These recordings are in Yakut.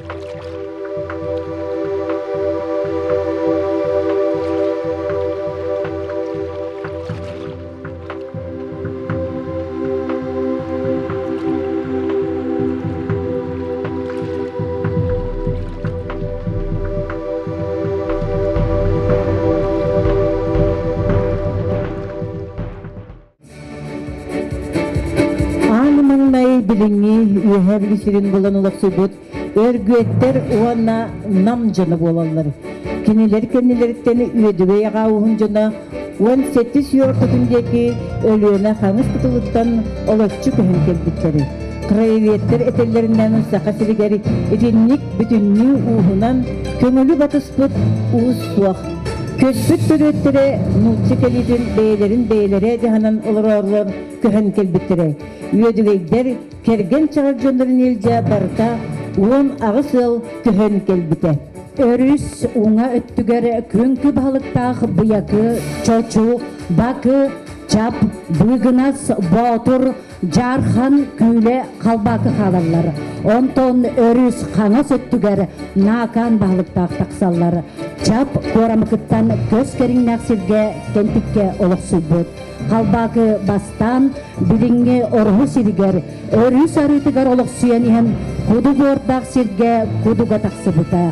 Аан маҥнай билиҥҥи Үөһээ Бүлүү сирин булан олохсуйбут Өргүөттэр уонна Нам дьоно буолаллар. Кинилэр кэннилэриттэн Үөдүгэй аҕа ууһун дьоно 17 сүүс ортотун диэки Өлүөнэ хаҥас кытылыттан олоччу көһөн кэлбиттэр. Краеведтэр этэллэринэн Саха сиригэр итинник бүтүннүү ууһунан көҥүлү батыспыт уус суох. Көспүт төрүөттэрэ нуучча кэлиитин бэйэлэрин бэйэлэрэ дьаһанан олороорулар көһөн кэлбиттэрэ. Үөдүгэйдэр кэргэн чаҕар дьоннорун илдьэ барыта 18 ыал көһөн кэлбитэ. Өрүс уҥа өттүгэр күҥкү баһылыктаах Быйакы, Чочу, Бакы, Чап, Быыгынас, Боотур, Дьаархан, Күүлэ, Халбаакы хаалаллар. Онтон өрүс хаҥас өттүгэр Наакаан баһылыктаах тахсаллар. Чап куорамыкыттан көс кэриҥнээх сиргэ Кэнтиккэ олохсуйбут. Халбаакы бастаан билиҥҥи Ороһу сиригэр өрүс арыытыгар олохсуйан иһэн куду буордаах сиргэ кудуга тахсыбыта.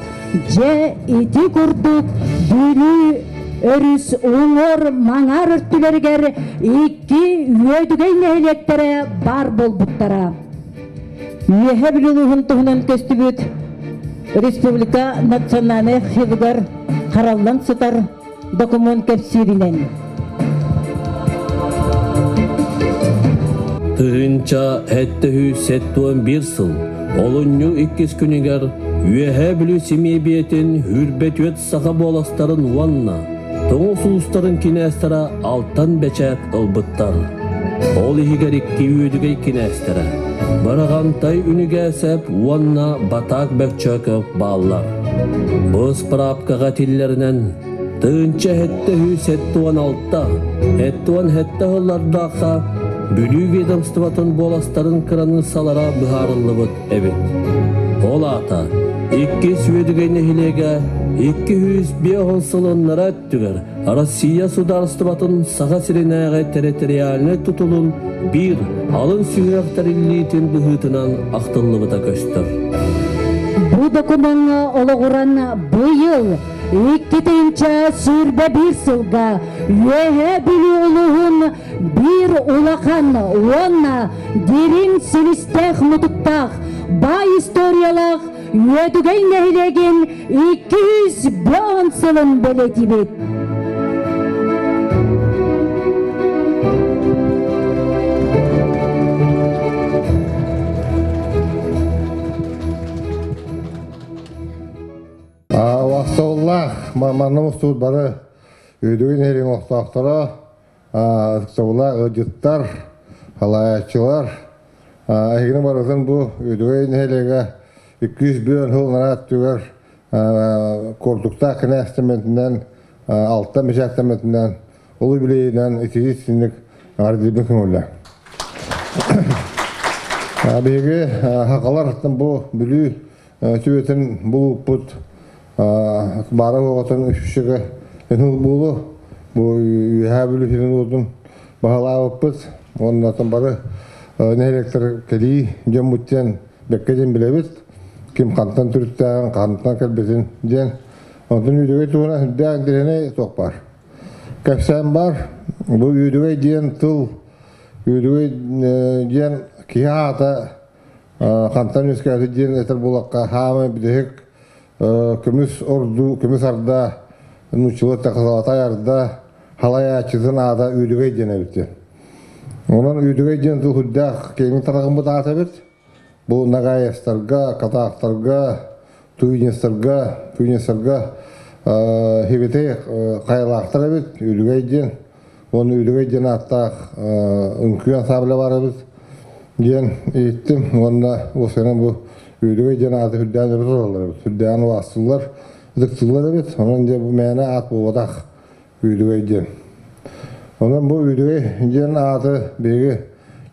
Дьэ, ити курдук Бүлүү өрүс уҥуор маҥаар өртүлэригэр икки Үөдүгэй нэһилиэктэрэ баар буолбуттара. Үөһэ Бүлүү улууһун туһунан көстүбүт республика национальнай архивыгар хараллан сытар докумуон кэпсииринэн 1771 сыл олунньу иккис күнүгэр Үөһээ Бүлүү симиэбийэтин Хүрбэтүөт саха буоластарын уонна тоҥус уустарын кинээстэрэ алтан бэчээт ылбыттар. Ол иһигэр икки үөдүгэй кинээстэрэ Бараҕантай Үнүгээсэп уонна Батаак Бөкчөөкөп бааллар. Бу ыспыраапкаҕа этиллэринэн 1776 77 сыллардаахха Бүлүү ведомствотын буоластарын кыраныыссалара быһаарыллыбыт эбит. Ол аата иккис Үөдүгэй нэһилиэгэ 250 сылыннара өттүгэр Россия судаарыстыбатын Саха сиринээҕи территориальнай тутулун биир алын сүһүөх тэриллиитин быһыытынан ахтыллыбыта көстөр. Бу докумуоҥҥа олоҕуран быйыл 2021 сылга Үөһээ Бүлүү улууһун биир улахан уонна дириҥ силистээх-мутуктаах баай историялаах Үөдүгэй нэһилиэгин 210 сылын бэлиэтиибит. Вахтовлаах манна мустубут бары Үөдүгэй нэһилиэгин олохтоохторо, ытыктабыллаах ыалдьыттар, салайааччылар, эһигини барытын бу Үөдүгэй нэһилиэгэ 201 сыл анараа өттүгэр куордуктаах кинээстэммитинэн, алтан бэчээттэммитинэн, улуу билиинэн итии-итинник эҕэрдэлиибин көҥүллэ. Биһиги хахалар бу Бүлүү Түбэтин булуппут баара оҕотун үсүгэ энул буолу бу үөһээ бүлүүһүнэн уотун баһылаабыппыт уонна бары нэһилиэктэр кэлии дьоммут диэн бэккэ диэн билэбит ким хантан төрүттээҕин хантан кэлбитин диэн онтон үөдүгэй туһунан сүрдээх интэриэһинэй туох баар кэпсээн баар бу үөдүгэй диэн тыл үөдүгэй диэн киһи аата Хантан үөскээбит диэн этэр буоллахха, хаамай бүтэһик көмүс ордуу, көмүс арда, нууччалыы эттэххэ арда, халайааччытын аата Үөдүгэй диэн эбит. Онон Үөдүгэй диэн тыл сүрдээх киэҥ тарҕаммыт аата эбит. Бу Нагаевтарга, Катаахтарга, Туинецтарга, Туинецтарга хибитей хайалаахтар эбит Үөдүгэй диэн. Уонна Үөдүгэй диэн ааттаах үҥкүү ансаабыла баар эбит диэн иһиттим уонна уопсайынан бу Үөдүгэй диэн ааты сүрдээн өрө тураллар эбит, сүрдээн улаастыллар, ытыктыыллар эбит. Онон дьэ бу мээнэ аат буолбатах Үөдүгэй диэн. Онон бу Үөдүгэй диэн ааты биһиги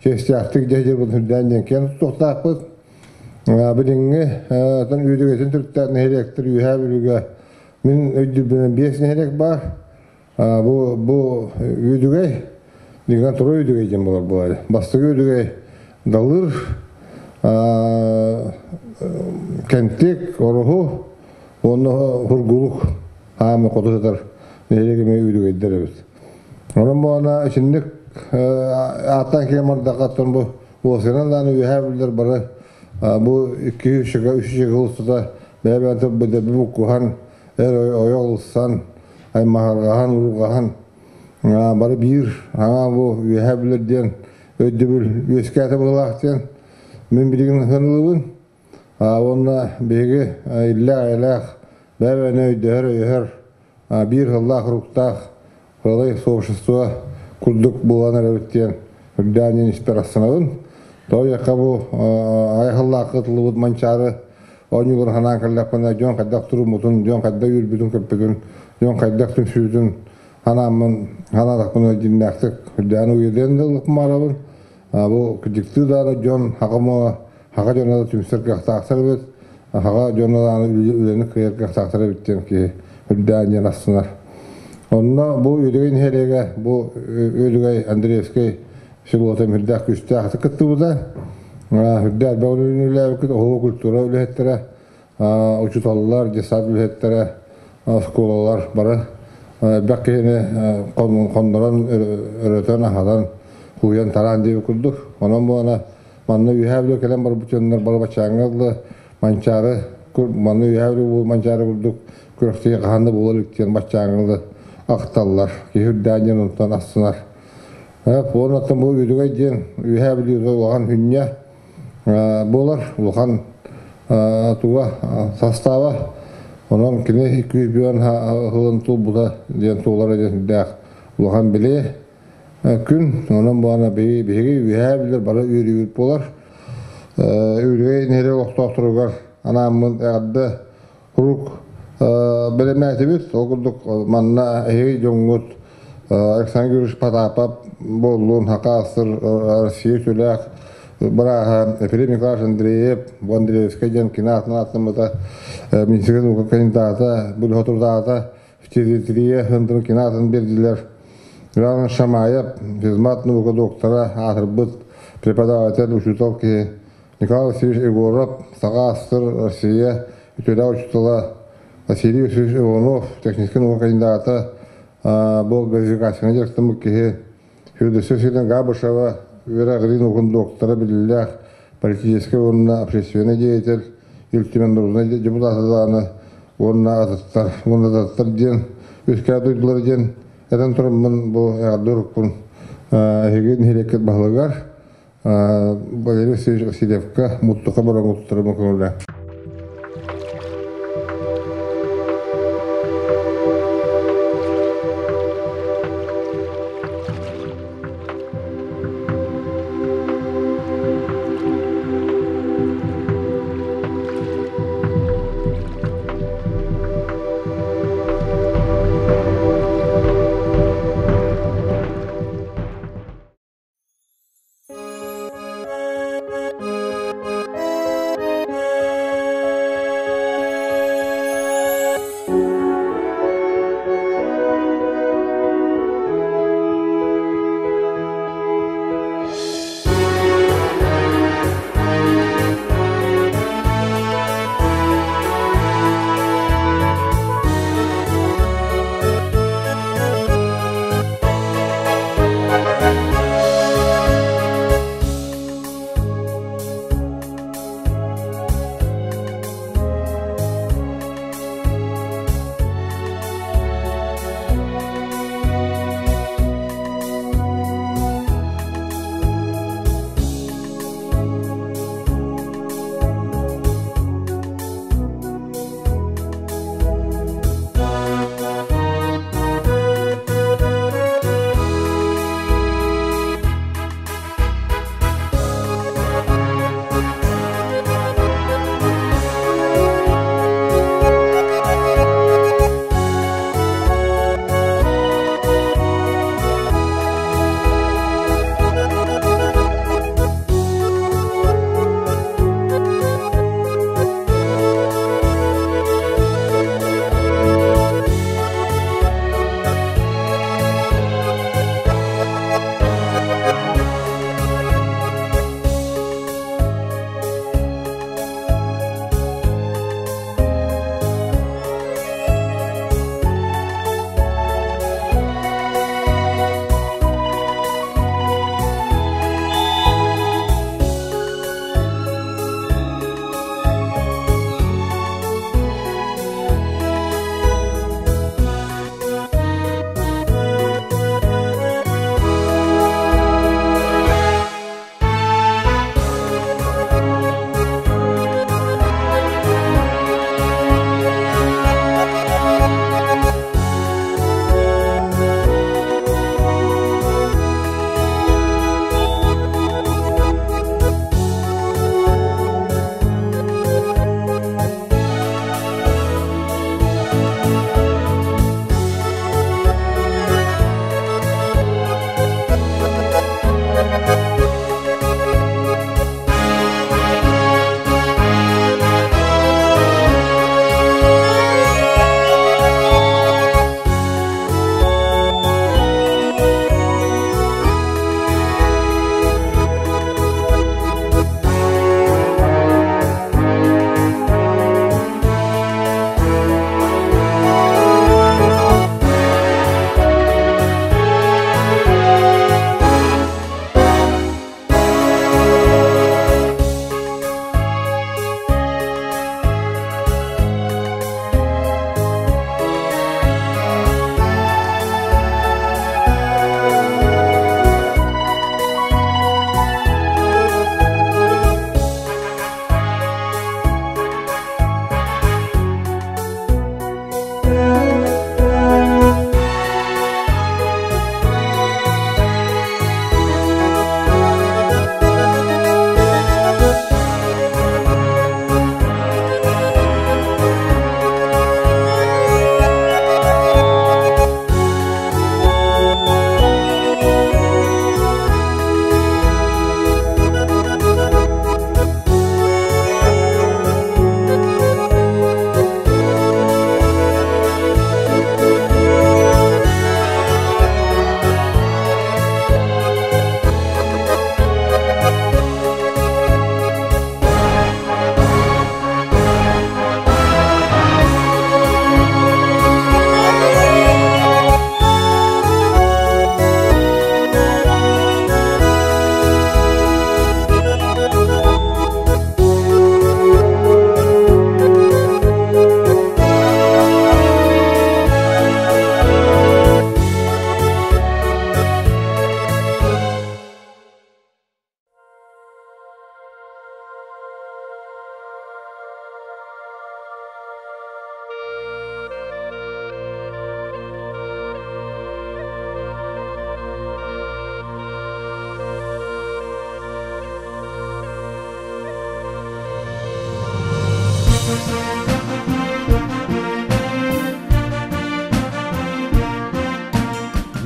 чиэстээхтик дьэ дьэ сүрдээн диэн киэн туттуохтаахпыт. Билиҥҥи Үөдүгэйтэн төрүттээх нэһилиэктэр Үөһээ Бүлүүгэ мин өйдүүрбүнэн биэс нэһилиэк баар. Бу бу Үөдүгэй, дигэн туруй Үөдүгэй диэн буолар буолар. Бастакы Үөдүгэй Далыр, Кэнтик, Ороһу уонна Хургулук аамы хоту сытар нэһилиэк эмиэ Үөдүгэйдэр эбит. Онон буолана итинник ааттаан киһи мардахаттан бу уосынан дааны үөһээ бүллэр бары бу икки үс үс устата бэйэ-бэйэтэ быдабы буккуһан эр ойох ылсан аймаһырҕаһан уругаһан бары биир аҥаа бу үөһээ бүлэр диэн өйдөбүл үөскээтэ быһылаах диэн мин билигин ылыбын уонна биһиги иллээх-эйэлээх бэйэ-бэйэни өйдөһөр-өйөһөр биир сыллаах-уруктаах Ыалай сообщество курдук буолан эрэбит диэн үрдээн диэн испэр астанабын. Тоҕо диэххэ бу айхаллаахха ытыллыбыт Манчаары оонньууларын санаан кэллэхпинэ дьон хайдах туруммутун, дьон хайдах үөрбүтүн-көппүтүн, дьон хайдах түмсүүтүн санааммын санаатахпына дьиҥнээхтик үрдээн уйадыан да ылыкмаарабын. Бу кырдьыктыы даҕаны дьон хаҕа хаҕа дьоно да түмсэр кыахтаахтар эбит, хаҕа дьоно даҕаны үлэни кыайар кыахтаахтар эбит диэн киһи үрдээн диэн астынар. Онно бу Үөдүгэй нэһилиэгэ бу Үөдүгэй Андреевскай селота үрдээх күүстээх кыттыбыта. Үрдээх элбэх үлэни үлэлээбиккит, оһуо культура үлэһиттэрэ, учууталлар, детсад үлэһиттэрэ, оскуолалар бары элбэх киһини хоннорон, өрөтөн, аһатан, хууйан-тараан диэбит курдук. Онон буолана манна үөһээ Бүлүү кэлэн барбыт дьоннор бары баччааҥҥа дылы Манчаары манна үөһээ Бүлүү Манчаары курдук күрэхтэһии хаһан да буола илик диэн баччааҥҥа дылы ахталлар. Киһи үрдээн диэн онтон астынар. Уонна бу Үөдүгэй диэн Үөһээ Бүлүүгэ улахан хүнньэ буолар улахан туга састааба онон кини күүһүөн ылын туолбута диэн туолара диэн сүрдээх улахан билиэ күн онон буолана биһиги үөһээ билэр бары үөрүүбүт буолар үөрүгэй нэһилиэк олохтоохторугар анааммын эҕэрдэ Куруук бэлэмнээтибит. Ол курдук манна эһиги дьоҥҥут Александр Григорьевич Потапов буоллун, Хакаастыр Россия үтүөлээх бырааһа Ефрем Николаевич Андреев, бу Андреевскай диэн кини аатынан ааттаммыта, Минскэй наука кандидата, бу хотурдаата фтизиатрия хындырын кини аатын биэрдилэр. Иван Шамаев, физмат наука доктора, аатырбыт преподаватель, учуутал киһи Николай Васильевич Егоров, Саха АССР Россия үтүөлээх учуутала Василий Васильевич Иванов, техническэй наука кандидата, бу газификацияны дьарыктаммыт киһи Феодосия Васильевна Габышева, үөрэҕирии наукатын доктора, биллиилээх политическай уонна общественнай деятель, Ил Түмэн норуодунай депутата даҕаны уонна атыттар уонна атыттар диэн үөскээ дойдулар диэн этэн тураммын бу эҕэрдэ урукпун эһиги нэһилиэккит баһылыгар Валерий Васильевич Васильевка муттука бороҥуттарыма көҥүлэ.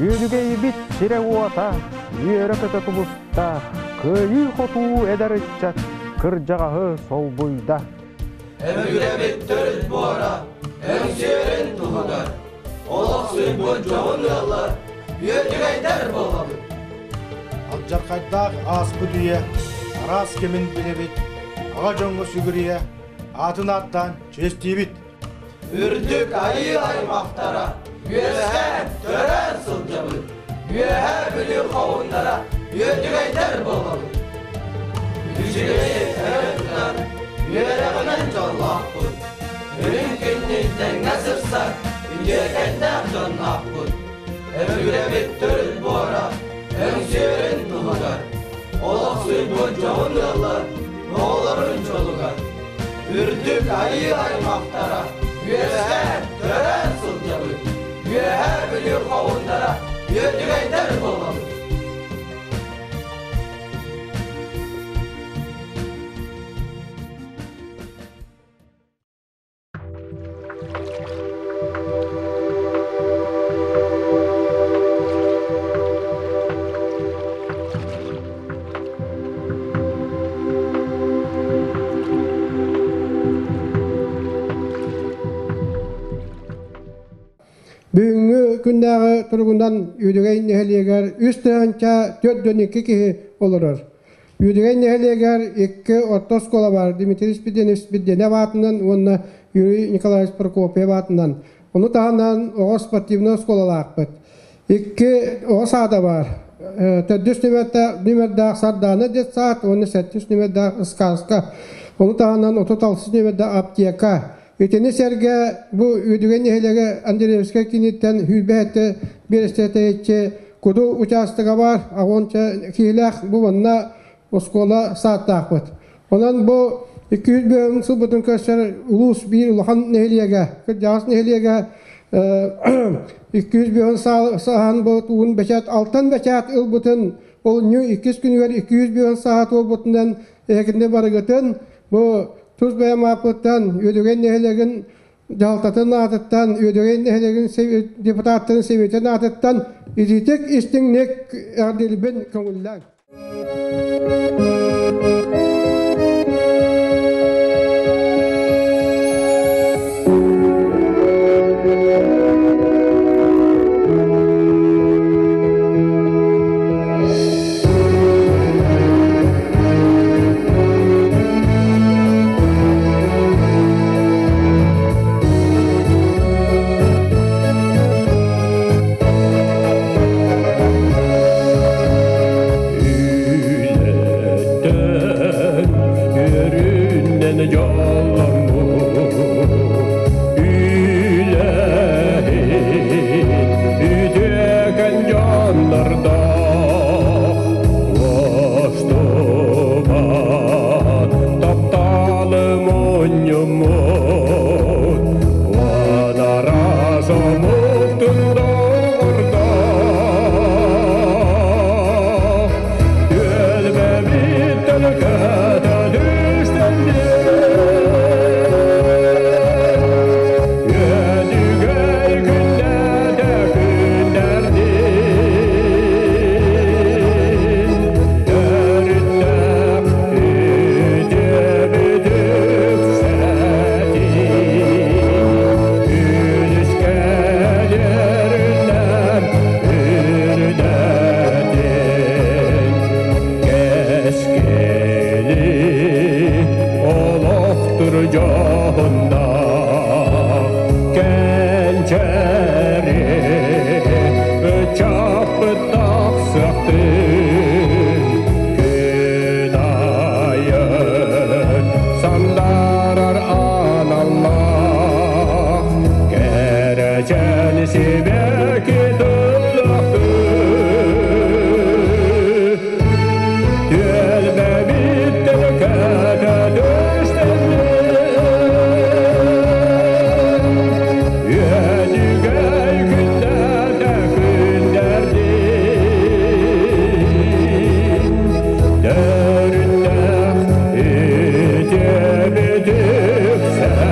Үөдүгэйбит сирэ-уота үөрэ-көтө тубуста, кыайыы-хотуу эдэр ыччат кырдьаҕаһы солбуйда. Өбүгэбит төрүт буора, өҥсүөрүн туһугар, олох сыйбыт дьоһун ыаллар, үөдүгэйдэр буолабыт. Алдьархайдаах ааспыт үйэ араас кэмин билэбит, аҕа дьоҥҥо сүгүрүйэ, аатын ааттаан чиэстиибит. Үрдүк айыы аймахтара, үөскээн, төрөөн сылдьабыт. Үөһээ Бүлүү хоһууннара, үөдүгэйдэр буолабыт. Үчүгэйи өрө тутар, үөрэҕинэн дьоллоохпут. Үрүҥ күннүүн тэҥҥэ сырсар, үтүөкэннээх дьонноохпут. Өбүгэбит төрүт буора, өҥсүөрүн туһугар, олох суйбут дьоһун ыаллар, оҕолорун дьолугар. Үрдүк айыы аймахтара, үөскээн, төрөөн сылдьабыт. Үөһээ Бүлүү хоһууннара, үөдүгэйдэр буолабыт. Бүгүҥҥү күннээҕи туругунан Үөдүгэй нэһилиэгэр 3 402 киһи олорор. Үөдүгэй нэһилиэгэр икки орто оскуола баар Дмитрий Спиридонович Спиридонов аатынан уонна Юрий Николаевич Прокопьев аатынан. Ону таһынан оҕо спортивнай оскуолалаахпыт. Икки оҕо саада баар. Төрдүс нүмердээх Сардаана детсад уонна сэттис нүмердээх Сказка. Ону таһынан 36 нүмердээх аптека. Итини сэргэ бу Үөдүгэй нэһилиэгэ Андреевскай кииниттэн 27 биэрэстэ тэйиччи Куду учаастага баар, 80 киһилээх бу манна оскуола саадтаахпыт. Онон бу 200 сылбытын көрсөр улуус биир улахан нэһилиэгэ, кырдьаҕас нэһилиэгэ 200 сааһын бу туун бэчээт алтан бэчээт ылбытын ол ньу иккис күнүгэр 200 сааһа туолбутунан эһигини барыгытын бу тус бэйэм ааппыттан Үөдүгэй нэһилиэгин дьаһалтатын аатыттан Үөдүгэй нэһилиэгин депутаттарын советын аатыттан итиитик истиҥник эҕэрдэлиибин көҥүллээҥ. Үлэттэн үөрүүнэн дьолломмут, үлэһит үтүөкэн дьоннордоох, уостубат тапталы мунньуммут, уон араас омуктун доҕордоох, түөлбэбит төлкөтө түстэннин, Үөдүгэй күннэтэ күндэрдин, төрүттээх үтүөбүт үксэтин, күнүскэ дьөрүннэр үрдэтин, кэскили олохтур дьоһуннаах, кэнчээри ыччаппыт тахсыахтын, күн айын сандарар аналлаах, кэрэчээн сибэкки тыллахтын, түөлбэбит төлкөтө түстэннин, Үөдүгэй күннэтэ күндэрдин, төрүттээх үтүөбүт үксэтин.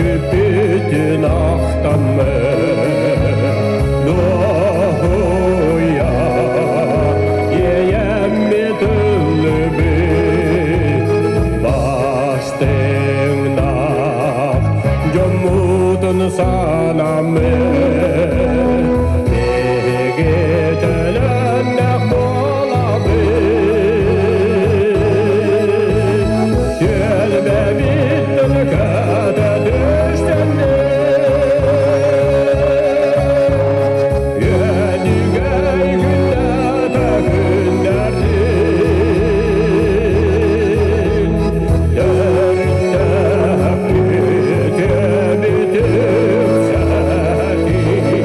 Бүтүн ахтаммыт Дуоһуйа иэйэммит ыллыбыт Бастыҥнаах дьоммутун санаммыт Биһиги төлөннөх буолабыт Түөлбэбит төлкөтө түстэннэ Үөдүгэй күннэтэ күннэрдин Төрүттээх үтүөбүт үксэтин.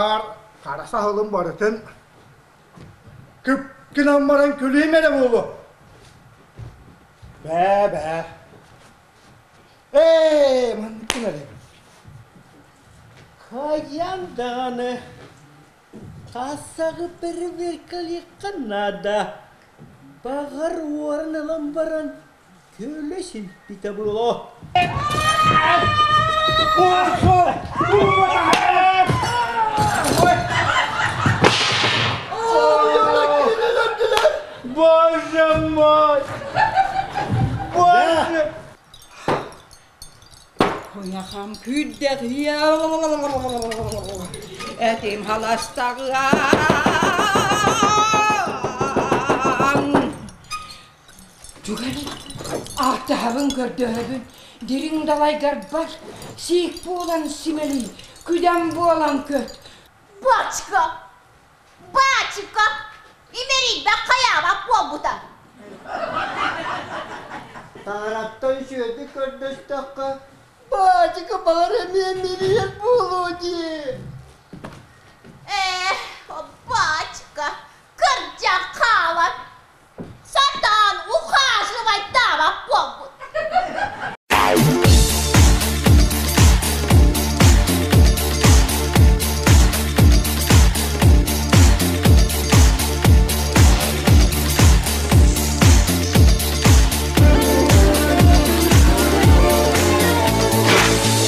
Баар хара саһылым барытын кып гынан баран күлүүм эрэ буолуо. Бээ бээ. Ээ, маннык гынар эбит. Хайаан даҕаны кассаҕы переверкалиахха наада. Баҕар уоран ылан баран көлө силпитэ буолуо. Боже мой! Боже! Куйахам күүрдэҕиэ этим халастаҕыан Түгэн ааттаһабын көрдөһөбүн дириҥ далайгарбар сиик буолан симэлий күдэн буолан көт Бачка! Бачка! Имэрийбэт хайаабат буолбута. Таҥараттан сүөдү көрдөстөххө, баачыка баҕар эмиэ милийэр буолуо дии. Ээ, бачка, кырдьан хаалан, сатаан ухаживайдаабат буолбут.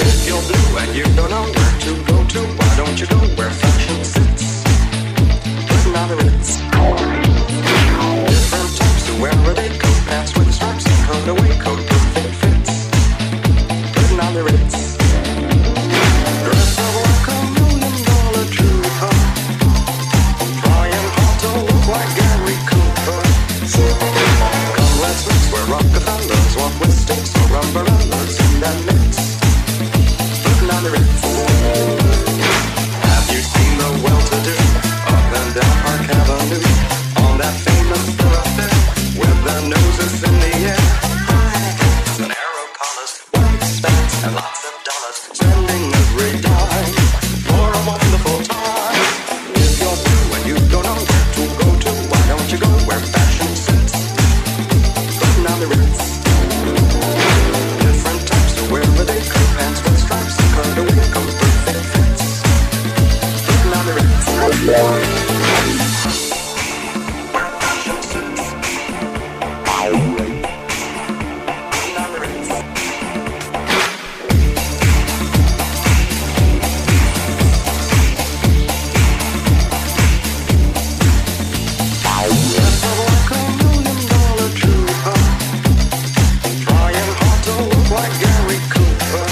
If you're blue and you don't know where to go to, why don't you go where fashion sits? Putting on the ritz. Different types who wear a day coat, pants with stripes, and cutaway coat, perfect fits. Putting on the ritz. Dress up like a million dollar trooper. Trying hard to look like Gary Cooper. Come, let's mix where Rockefellers walk with sticks or umbrellas in their mitts. Putting on the ritz. Have you seen the well-to-do up and down Park Avenue on that famous thoroughfare with their noses in the air? High hats and arrow collars, white spats and lots of dollars, spending every dime for a wonderful time. If you're blue and you don't know where to go to, why don't you go where fashion sits? Putting on the ritz. Different types who wear a day coat, pants with stripes, and cutaway coat, perfect fits. Putting on the ritz. Where fashion sits. Putting on the ritz. Dress up like a million dollar trooper. Trying hard to look like Gary Cooper.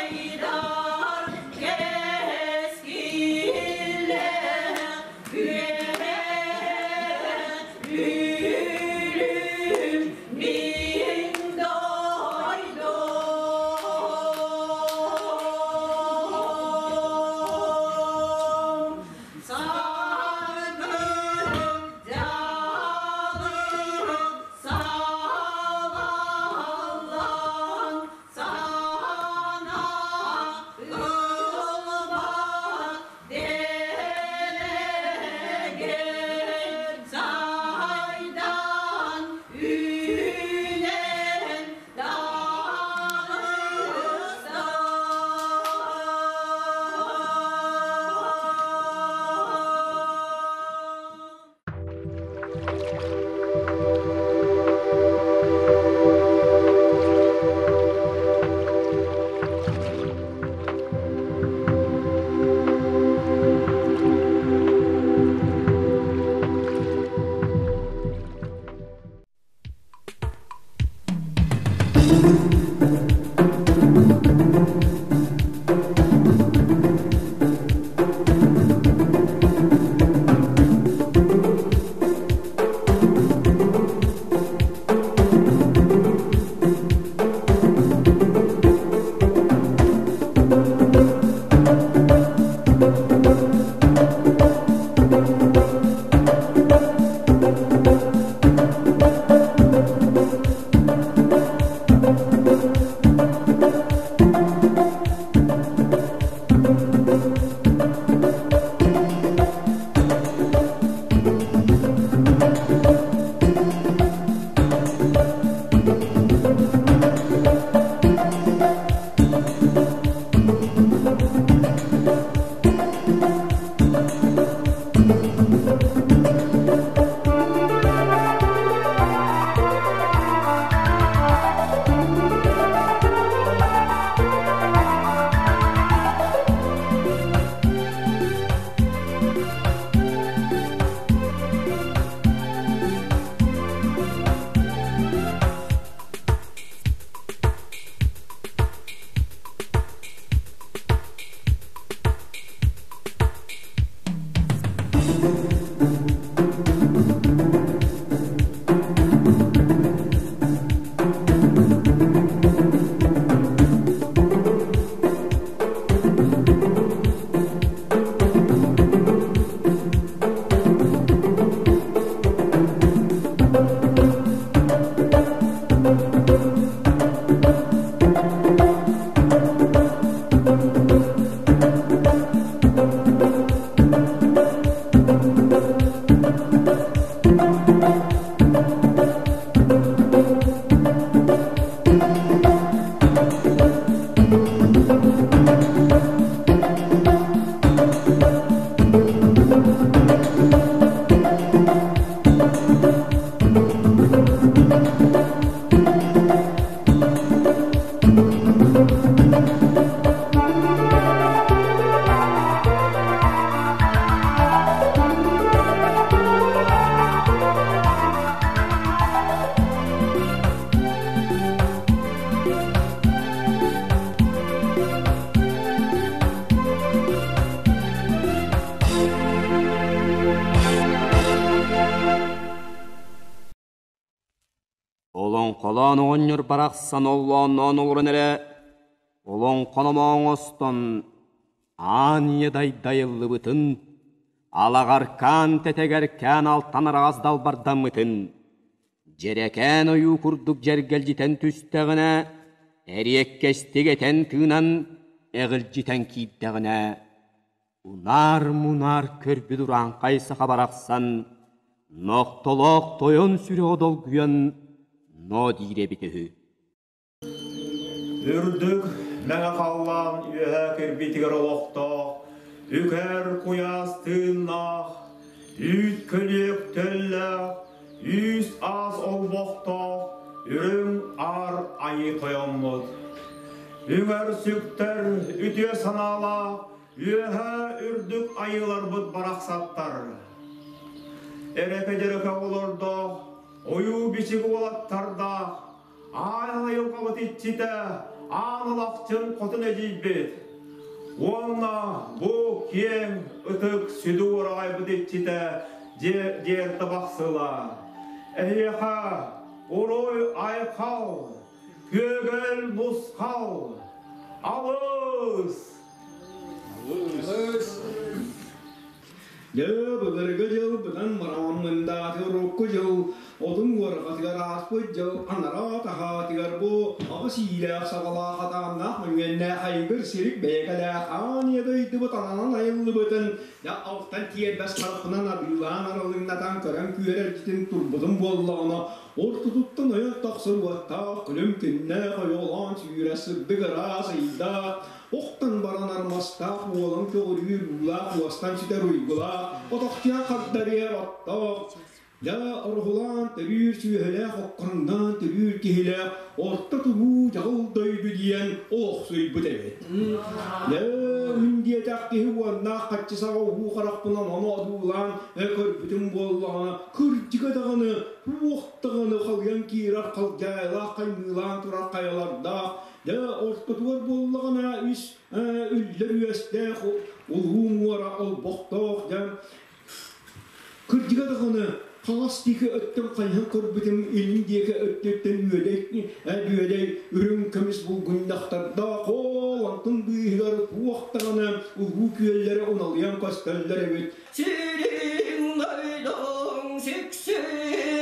Сайдар кэскиллээх Үөһээ Бүлүүм мин дойдум. Саргы дьалыҥ салаллан сана ылбат дэлэгэй сайдан үүнэн таҕыста. Олоҥхолоон оҕонньор барахсан оллоонноон олорон эрэ олоҥхономоон оҥостон аан ийэ дайдайыллыбытын, алаҕаркаан тэтэгэркээн алтан араҕас далбардаммытын, дьэрэкээн ойуу курдук дьэргэлдьитэн түстэҕинэ, эриэккэстик этэн-тыынан эҕилдьитэн киирдэҕинэ, унаар-мунаар көрбүт урааҥхай саха барахсан нохтолоох тойон сүрэҕэ долгуйан ноо диир эбитэ үһү. Үрдүк мэҥэ халлаан үөһэ кирбиитигэр олохтоох, үкэр куйаас тыыннаах, үүт көлүөк төллөөх, үүс аас олбохтоох үрүҥ аар айыы тойоммут. Үҥэр сүктэр үтүө санаалаах үөһэ үрдүк айыыларбыт барахсаттар. Эрэкэ-дьэрэкэ оҕолордоох, ойуу-бичик уолаттардаах, Аан айылҕабыт иччитэ, аан алахчын хотун эдьиийбит уонна бу киэҥ ытык сүдү уораҕайбыт иччитэ Дьиэртэ Бахсыла. Эһиэхэ уруй айхал, күөгэл мусхал, алыс! Алыс! Дьэ, былыргы дьыл быдан бараммындааты урукку дьыл отун уорҕатыгар ааспыт дьыл анараа таһаатыгар бу аҕыс иилээх саҕалаах атааннаах мөҥүөннээх айгыр сирик бэйэкэлээх аан ийэ дойдубут ананан айыллыбытын дьэ алтан тиэрбэс харахпынан арыылаан аралыҥнатан көрөн күөрэлдьитин турбутум буоллаҕына ортотуттан ойон тахсар уоттаах күлүм күннээх ойоҕолоон сүүрэ сырдык ыраас ыйдаах Охтон баран армастаах уолан көҕүрүүр уулаах уостан сүтэр уйгулаах, отохчуйа хагдарыйар оттоох, дьэ ороһулаан төрүүр сүөһүлээх оккоҥноон төрүүр киһилээх орто туруу дьаҕыл дойду диэн олохсуйбут эбит. Дьэ мин диэтэх киһи уоннаах хаччы саҕа уһуу харахпынан ону одуулаан көрбүтүм буоллаҕына кырдьыга даҕаны туох даҕаны халыйан киирэр халдьаайылаах хаймыылаан турар хайалардаах Дьэ, ортотугар буоллаҕына үс үллэр үөстээх улуу муора олбохтоох дьэ кырдьыга даҕаны хаҥас диэки өттүн хайыһан көрбүтүм илин диэки өттүттэн үөдэй үөдэй үрүҥ көмүс булгунньахтардаах ол онтун быыһыгар туох даҕаны улуу күөллэрэ уналыйан көстөллөр эбит Сириҥ дойдуҥ сиксигиттэн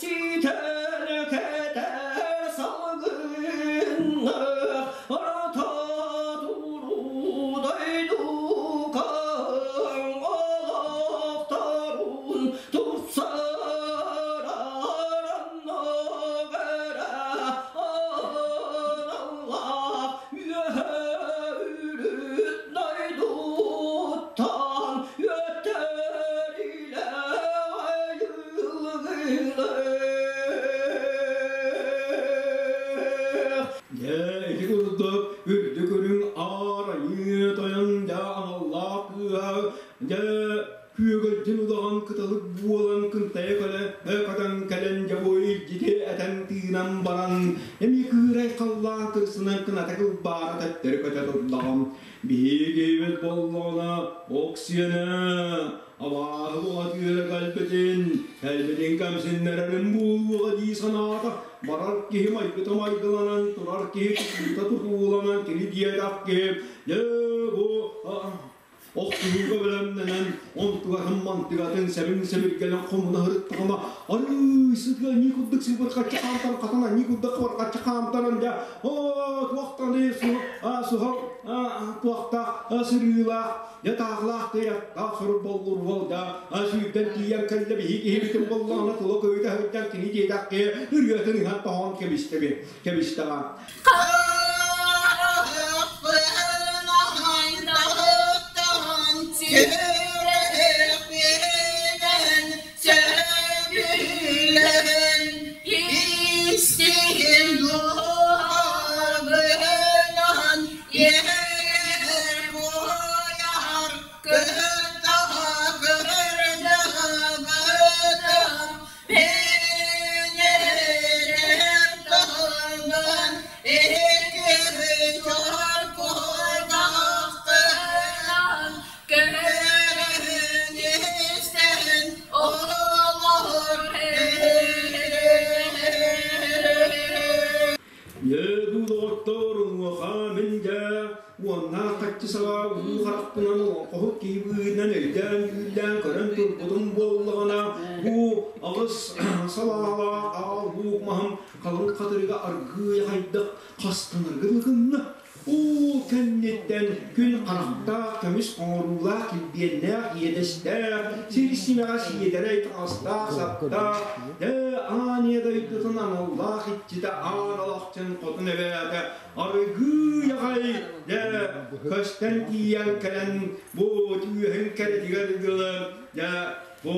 ситэн кэтэр салгыннаах орто туруу дойдукаҥ олохторун тупсарар оннук эрэ аналлаах үөһэ үрүт дойдуттан үөттэрилэ айылгылыах. Дьэ, ити курдук үрдүк үрүҥ аар айыы тойон дьэ аналлаах кыыһа дьэ Күөгэлдьин удаҕан кыталык буолан кынтайа кэлэ көтөн кэлэн дьобуой илдьити этэн тыынан баран эмиэ кыырай халлаан кырсынан кыната кылбаара төттөрү көтө турдаҕым. Биһиги буоллаҕына Оксиэна абааһы бухатыыра кэлбитин, кэлбитин кэмсиннэрэрин буолуоҕа дии санаата. Барар киһи майгыта майгыланан, турар киһи тутуута тутууланан кини диэтэх киһи дьэ бу Охсуһууга бэлэмнэнэн, онтугатын-мантыгатын сэбин-сэбиргэлин хомуна сырыттаҕына, арыый сытыа аньыы курдук сыыбырҕаччы хаамтаран, хатан аньыы курдук хабарҕаччы хаамтаран дьэ, оо, туохтаны суһал туохтаах сырыылаах, дьэ таахлаах тыйаттаах сорук боллур да сүүрдэн тиийэн кэллэ биһи киһибитин боллоҕуна тула көйүтэ сылдьан кини диэтэххэ ырыатын ыһан тоһоон кэбистэ кэбистэҕэ. Мин Уоннаах хаччы саҕа уу харахпынан олоҥхоһут киһи быһыытынан өйдөөн-дьүүллээн көрөн турбутум буоллаҕына, бу аҕыс салаалаах аал луук маһым халыҥ хатырыга аргыый хайдах хастанарга гынна. Ол кэнниттэн күн харахтаах, көмүс хоҥоруулаах, килбиэннээх, иэдэстээх, сир симэҕэ сиэдэрэй таҥастаах-саптаах, ээ, аан ийэ дойдутун аналлаах иччитэ Аан Алахчын хотун эбээтэ арыгыы аҕай дьэ көстөн тиийэн кэлэн бу түөһүн кэрэтигэр дылы дьэ бу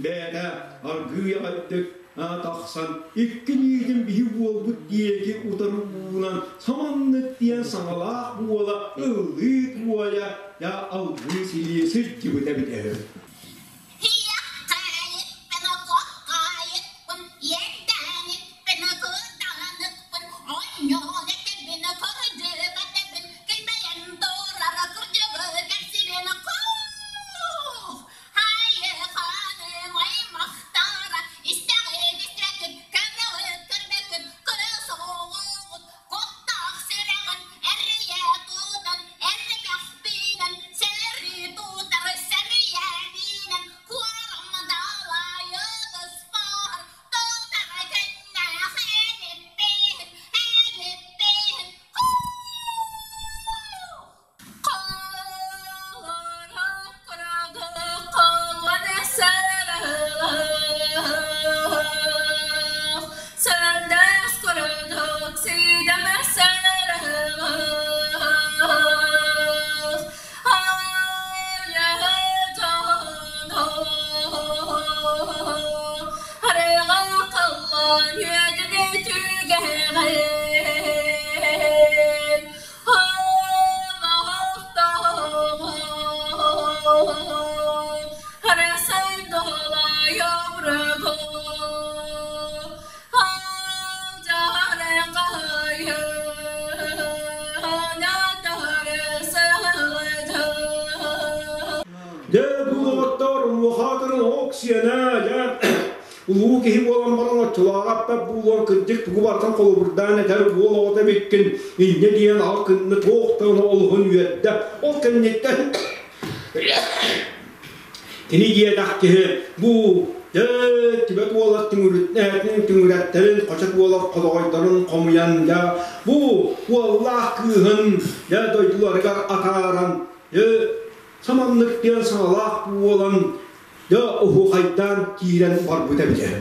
бэйэтэ аргыый аҕайдык тахсан икки илиитин биһи уолбут диэки утары уунан саманнык диэн саҥалаах буола ыллыы туойа дьэ алгыы силии сылдьыбыт эбитэ үһү. Куттаах сүрэҕин эрийэ тутан, эрбэхпинэн сэрии тутар сэмийэбинэн куорамдалайы тыспар тутар күннээх эбиппин, эбиппин. Дьэ, бу доҕоттоор, муохаатарын ок сиэнэ, дьэ, улуу киһи буолан баран оччолооҕу аппат буолуон кырдьык тугу барытын холобурдаан этэр уол оҕото эбиккин, инньэ диэн аҕа кынны туох да олуһун үөрдэ. Ол кэнниттэн кини диэтэх киһи бу дьэ Тибет уолар түҥүрэттэрин, хочот уолар ходоҕойдорун хомуйан дьэ бу уоллаах кыыһын дьэ дойдуларыгар атааран дьэ саманнык диэн саҥалаах буолан дьэ оһуохайдаан киирэн барбыта эбитэ.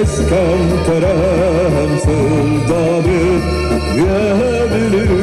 Eskenterem sıldadı, Gönlüm.